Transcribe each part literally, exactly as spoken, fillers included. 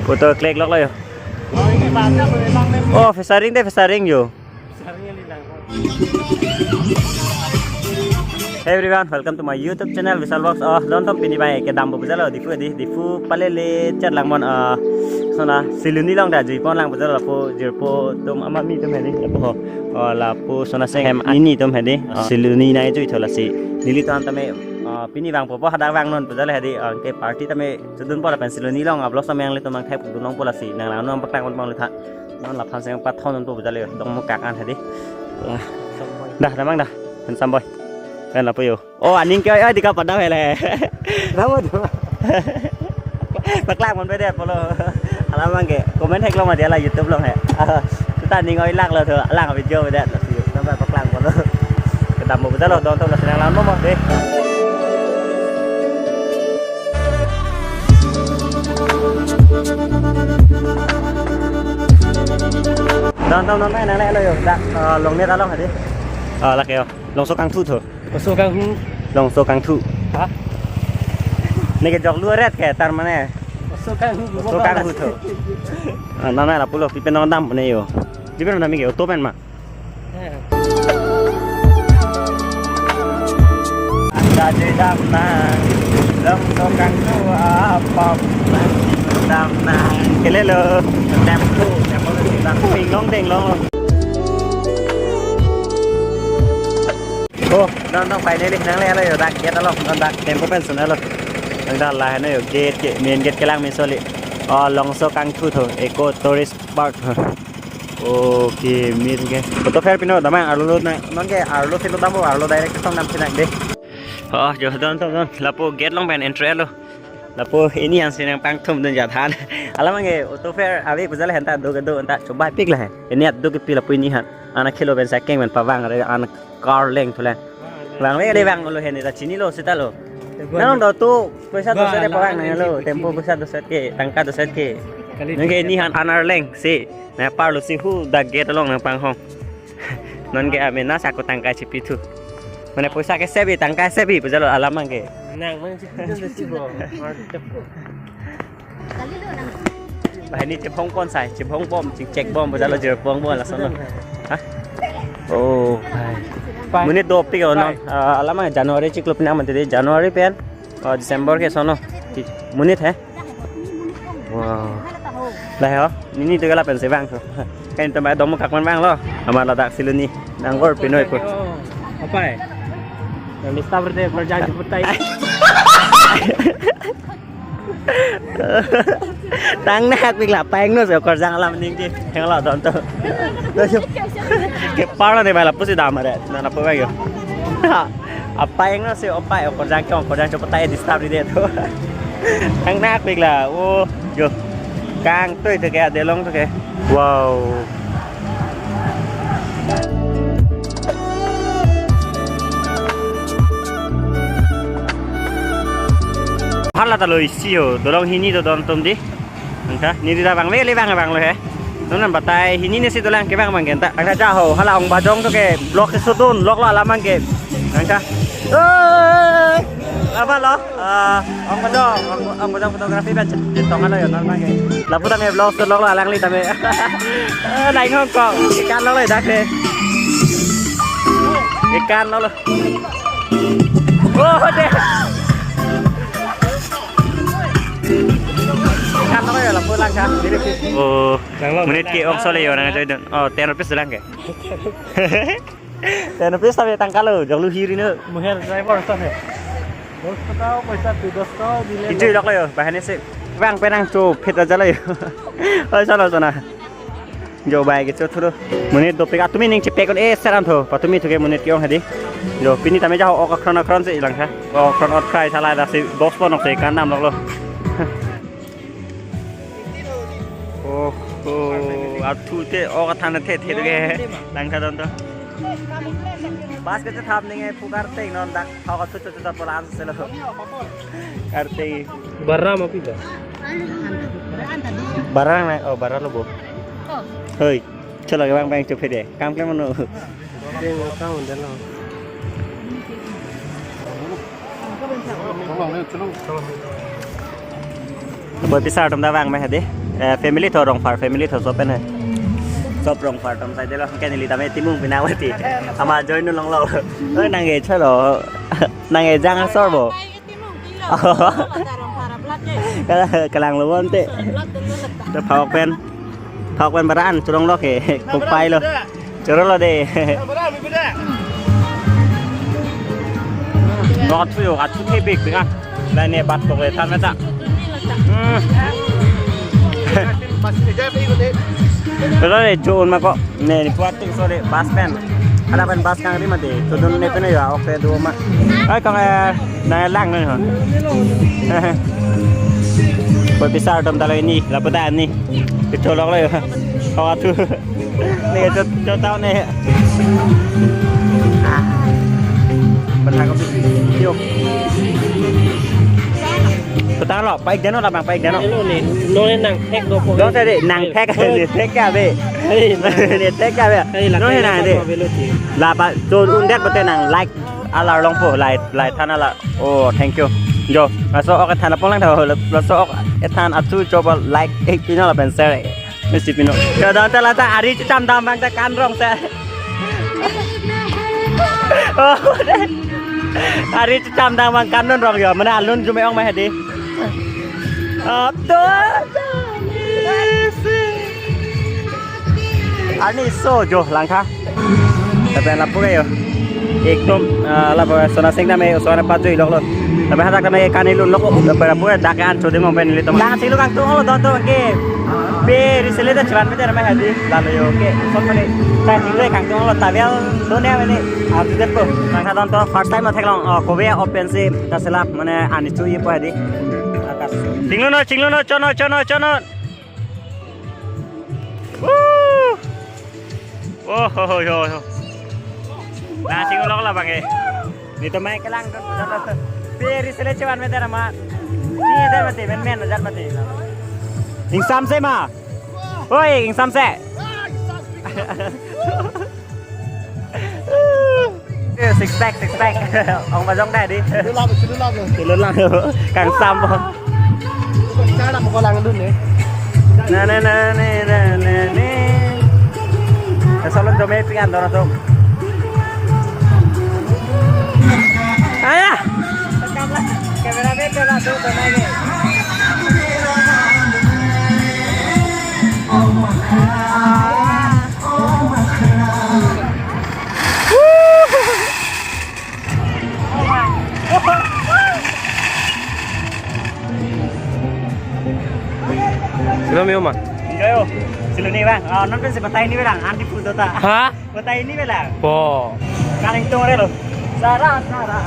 Photo click lok lo yo. Oh, featuring de, featuring yo. Hey everyone, welcome to my YouTube channel Vishal Vlogs. Oh, don tom pini bai kedam bo jalo Diphu di, Diphu palele chat lang mon, ah, sona Siloni along ta jui pon lang bo jalo lapu jirpo atum amami atum hedi lapu ho. Oh, lapu sona seng hem nini atum hedi. Ah, Siloni nai jui tho lasi. Neli ton tame, ah, pini vang po po hadak vang non bo jalo hedi. Ah, ke party tame chedun po lapen Siloni along a-vlogs tame nanglitum nangthek dun long po lasi. Nang lang non paklang pon pon le tha. Non laphan seng pathon non po bo jalo dong mo kak an hedi. Dah, damang dah. Handsome boy. Kan lapu yo. Oh, aning ke oi oi dika padam hele. Ramo do. Paklang mon bede polo. Alam abang ke comment hek long ma dia la YouTube along he. Seta ning oi lang lo tho, lang video bede. Sampai paklang polo. Kedam bo jalo don tom nasi nang lang mo de. Don tom non nang le lo yo. Dak, eh, Longnet along hedi. Ah, lake yo. Longso Kangthu tho. Longso Kangthu. Longso Kangthu. Ha? Neke jok lu ret ke tar mane. Longso Kangthu. Longso Kangthu tho. Ah, nana la pulo pipen nang dam ne yo. Pipen nang dam ke auto pen ma. Eh. Anda je dam na. Longso Kangthu apa dam na. Kelelo. Dam tu, dam tu. Ding long ding long. Oh, don don finally nang le alo yo dak gate alo don dak tempo pen sun alo. Nang dak la heno yo gate ke main gate kelang me soli. Oh, Longso Kangthu tho Eco Tourist Park. Okay, mir ke. Photo fair pino damang arlo na non ke arlo silo dam bo arlo direct song dam sinang de. Oh, jo don don don lapu gate along pen entry alo. Lapu ini an si nang pangthum dun jat han. Alam abang ke auto fare ave bo jalo henta do ke do anta chobai pik la he. Ini at do ke pila pu ini han. Ana khelo pen sakeng pen pavang re ana car leng thule. Vang le le vang lo heni ta chini lo seta lo. Nang do tu paisa do set pavang nang lo. Tempo paisa do set ke, tangka do set ke. Nang ke ini han anar leng si. Na parlo si hu dak gate along nang panghong. Non ke amena sako tangka chipi thu. Mane paisa ke sebi tangka sebi bo jalo alam abang ke. Nang mang chipi thu si bo. Bah ini chebong pon sai, chebong bom, chingchek bom bo jalo jirpo bom lason lo. Ha? Oh. Monit dopik o non. Ah, alam abang January chiklo pinang mate de January pen. Oh, December ke sono. Monit he. Wow. Lah yo, nini tu ke lapen si vang tu. Kan itu mai dom kak man vang lo. Amar ladak Siloni. Nang gor pinoi pu. Apa eh? Yang disturb de kerja jemput tai. Tang nak pik la peng no so kerja alam ning ji. Yang lo don tu. Ke parlo ne bala pusi dam are. Nana pu vang yo. Apa yang nasi opai okorjang ke okorjang chopo tai disturb di tu. Ang nak pik la. Oh, yo. Kangtui tu ke adelong tu ke. Wow. Hala ta lo isi ho. Dolong hini to don tum di. Angka, neli ta vang vele vang vang lo he. Non an batai hini ne si dolang ke vang vang ke anta. Angka ja ho, hala Ong Bajong to ke vlog ke sudun, vlog lo alam abang ke. Angka. Eh, apa lo? Ah, Ong Bajong, Ong, Ong Bajong photography pen chet-, chetong alo yo non abang ke. Lapu tame vlog sudun lo alang li tame. Eh, lain Hong Kong. Ikan lo lo dak de. Ikan lo lo. Oh, de. Kan lo ya lapu lang kan. Oh, menit ke ong sole yo nang ajoy dun. Oh, ten rupees lang ke. Ten rupees tapi tangka lo, jok lu hiri no. Muher driver sa he. Dos taka paisa tu, dos taka dile. Itu lok lo yo, bahane si. Bang penang cho phet aja lo yo. Oh, sana sana. Jo bai ke cho thuro. Monit dopik atumi ning chepek un e seran tho. Patumi thu ke monit ke ong hedi. Jo pini tame ja ho ok akron akron si lang ha. Ok akron ot krai thala dak si dos pon ok si kan dam lok lo. Oh, oh, athu te ok athan the the ke. Lang tha don to. Bus ke thap ning e pukar teng non dak thok athu chu chu polan selo. Karteng. Bara ma pida. Bara na, oh, bara lo bo. Hoi, chalo ke bang bang chuphe de. Kam klem mano. Deng lo kam de lo. Boy pisar tum da bang ma hade. Eh, family tho Rongphar, family tho sopen he. Sop Rongphar tom sai delo, ke neli tame Timung pina mati. Ama join nulong lo. Oi, nang e chalo. Nang e jang asor bo. Kalang lo bonte. Dak phak pen. Phak pen baran chorong lo ke. Kopai lo. Chorong lo de. Rot yo, kat thu thepik dengan. Lain ne bat tok le than meta. Hmm. Betul le, jo un ma ko. Ne, ne puat tik so le, bus pen. Ada pen bus kangri mati. Tudun ne pen ya, oke, dua ma. Ai, kang, eh, nanglang ne ho. Koi pisar dom talo ini, lapu ta ini. Pitolok lo ya. Kau atu. Ne, cho, cho tau ne. Ah. Berhak kopi. Yuk. Petang lo, paik dano labang, paik dano. Hello ne, no ne nang thek do po. Dong tadi nang thek, ne thek ke be. Hei, ne thek ke be. Hei, la No ne thek nang la de. Thek lo ti. La pa, to un det pute nang like alar longpo, like, like than alar. Oh, thank you. Jo, laso ok than apon lang tha, laso ok than atu choba like, eh, pino lapen share. Mesti pino. Ke dong ta la ta ari checham dam bang ta kan rong ta. Oh, ari checham dam bang kan non rong yo. Mana alun jume ong ma hedi. Up to Arni so jo langkha. Tapi lapu kayo. Ekdom, ah, lapu Sona Singh name Sona pat jo ilok lo. Tapi hadak name kani lun lok. Tapi lapu dak an chodi mong pen nelitum. Lang silo kangtung lo don to ke. Pe risele dan chuan pe dan mai hadi. Lalu yo ke. Son pale. Kangtung le kangtung lo tavel do ne mene. Arti det po. Langkha don to first time ma theklong. Oh, kobe open si kaselap mane ani chu ye po hadi. Akas. Chinglo no, chinglo no, chono, chono, chono. Woo! Oh, ho, ho, ho, ho. Nang chinglo labang e. Nelitum mai kelang tu, tu, tu. Pe risele chuan me dera ma. Ni dera mati, men men ajat mati. Ingsamse ma. Oi, ingsamse. Eh, six pack, six pack. Ong bajong dai di. Dulu lama, dulu lama. Dulu lama. Kang Sam po. Cara mau kolang dulu nih. Na, na, na, na, na, na, na. Eh, salon jome pingan dora tu. Aya. Kamera bete la tu, tu lagi. Silo mi oma. Enjoy o. Silo ni bang. Ah, non pen si batai ni bang. Anti food ta. Ha? Batai ni bang. Po. Kaling tung re lo. Sara, sara.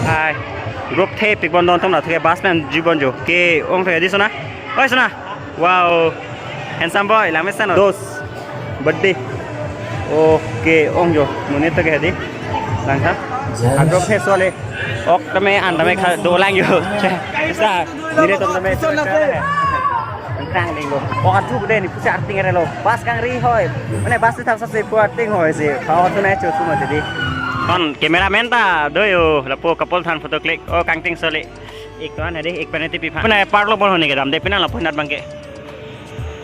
Hai, group thepik bon don tong na thek bus pen jui bon jo. Ke ong thek di Sona. Oi Sona. Wow. Handsome boy, lang mesen. Dos. Birthday. Okay, ong jo. Monit to ke di. Langkha. Agro phe sole. Ok tame an tame kha do lang jo. Sa, nire tom tame. Tang ding lo. Ok atu de ni pusi arting re lo. Bus kangri hoi. Mane bus tham sa se pu arting hoi se. Kha atu nai chu tu ma di. Kon cameraman ta do yo. Lapu couple than photo click. Oh, kangting sole. Ik tuan hadi, ik penalty pipa. Puna parlo bol hone kedam de pina lapu nat bangke.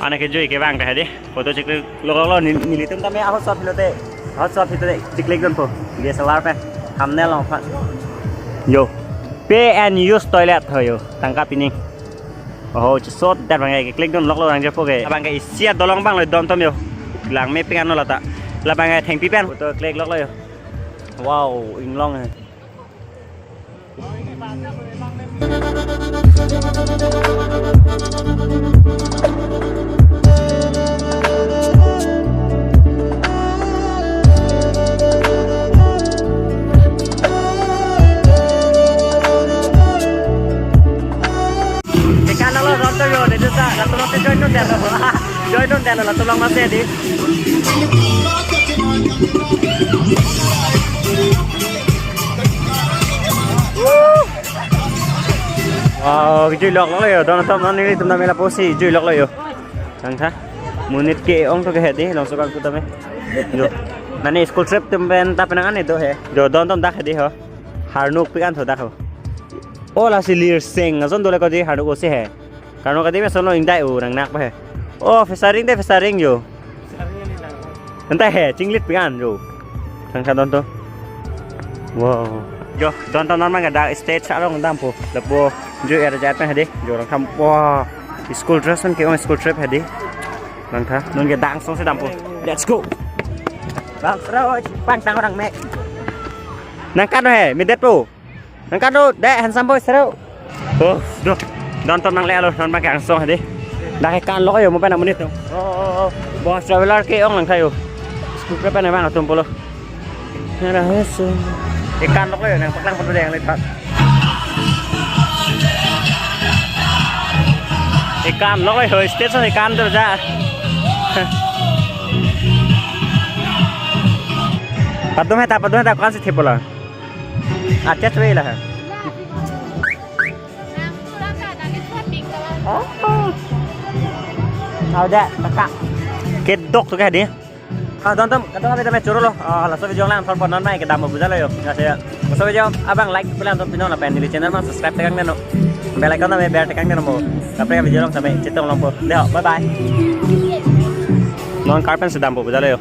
Ana ke jui ke bang de hadi. Photo chiklik lo lo ni, nelitum tame ahot shot hilote. Ahot shot hilote chiklik don po. D S L R pen. Thumbnail lo pa. Yo. Pay and use toilet ho yo. Tangka pining. Oh, chesot dat bangke click don lok lo rang jepo ke. Bangke isi adolong bang lo don tom yo. Lang me ping ano lata. Labangke thengpi pen. Photo click lok lo yo. Wow, inglong he. Tekan lo ronto yo, de juta, latum lo join non delo. Join non delo, latum lo masih di. Woo! Oh, kejui lok lo yo. Don atum non nelitum tame lapusi jui lok lo yo. Langtha. Monit ke-ong to ke hedi, langsung kangtu tame. Jo. Mane school trip atum pen ta penang an do he. Jo, don atum dak hedi ho. Harnuk pik an tho dak ho. Oh, lasi lir seng. Ason dole ko di harnuk osi he. Karno kadi me sono ingdai u nang nak pa he. Oh, fesaring de fesaring jo. Anta he, chinglit pik an jo. Langtha don atum. Wow. Jo, don atum non mang dak stage along dampo. Lapu jo er jat pen hedi. Jo langtha. Wow. School dress pen ke-ong school trip hedi. Langtha. Non ke dang song si dampo. Let's go. Bang Roj, pangtang orang mek. Nangkan he, midet po. Nangkan do, de handsome boy seru. Oh, do. Don atum nangle lo, non pakai langsung hedi. Dak ke kan lo yo, mo pen amonit atum. Oh, oh, oh. Bus traveler ke-ong langtha yo. School trip pen abang atum pulo. Nara hesu. Ikan lo yo, nang paklang pulo deng lipat. Ikan lo yo, station ikan tu ja. Padum heta, padum heta, kan si thipola. Acha chwe la hai. Oh. Au da, kakak. Kedok tu ke di. Ah, don atum, kadokave tame choro lo. Ah, laso video lang thor pon non mai kedam buja lo yo. Nasi. Laso video abang like pulang atum pinon lapen neli channel mang subscribe tekang deno. Bell icon tame bell tekang deno mo. Kaprek video along tame chetong longpo. Deo, bye bye. Non karpen sedam buja lo yo.